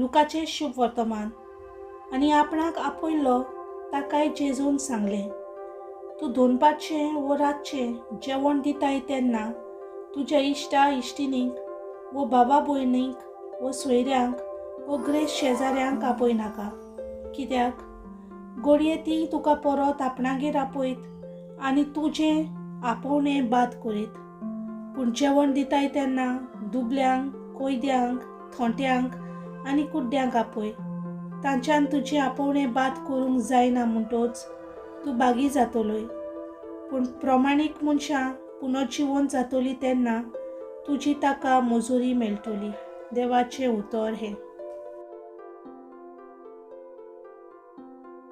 लुकाचें शुभ वर्तमान. आनी आपणाक आपयल्लो ताकाय जेजून सांगलें, तूं दोनपारचें वो रातचें जेवण दिताय तेन्ना तुज्या इश्टा इश्टिणींक वो भावा भयणींक वो सोयऱ्यांक वो ग्रेस शेजाऱ्यांक आपय नाका. कित्याक घडये तीं तुका परत आपणागेर आपयत आनी तुजें आपोवणें बाद करीत. पूण जेवण दिताय तेन्ना दुबल्यांक, कोयद्यांक, थोंट्यांक आनी कुड्ड्यांक आपय. तांच्यान तुजें आपोवणें बाद करूंक जायना म्हणटोच तूं बागी जातलोय. पूण प्रमाणीक मनशां पुनर्जिवन जातली तेन्ना तुजी ताका मजुरी मेळटली. देवाचें उतर हें.